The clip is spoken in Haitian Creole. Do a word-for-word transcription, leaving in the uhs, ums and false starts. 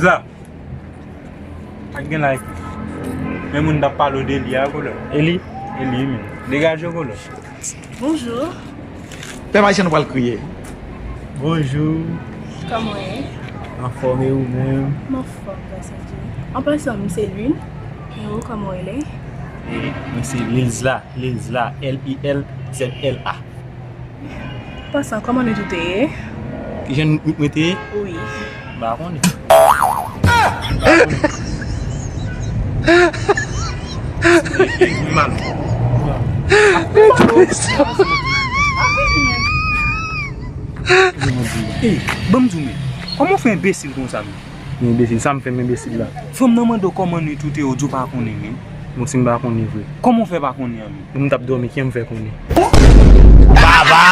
Zla. Ak gen like. Men moun t ap pale w de li a, kolo. Eli? Eli, men. Degaje w, kolo. Bonjou. Pèp ayisyen nou pral kriye. Bonjou. Kòman w ye? Anfòm, e ou menm? M anfòm, gras a Dye. An pasan, m se Lil. E ou, kòman w rele? E mwen se Lil Zla, Lil Zla, L I L Z L A. An pasan, kòman nou tou te ye? Kijan nou, nou te ye? Wi. M pa konnen. M pa konnen. Mal. Ey, ban m di w, men. Kòman w fè enbesil konsa, men? Enbesil, sa m fè m enbesil la? Fanm nan mande w kòman nou tou te ye, w di w pa konnen, men. Bon, si m pa konnen vre. Kòman w fè pa konnen an, men? Bon, m t ap dòmi, kijan m fè konnen? Baba!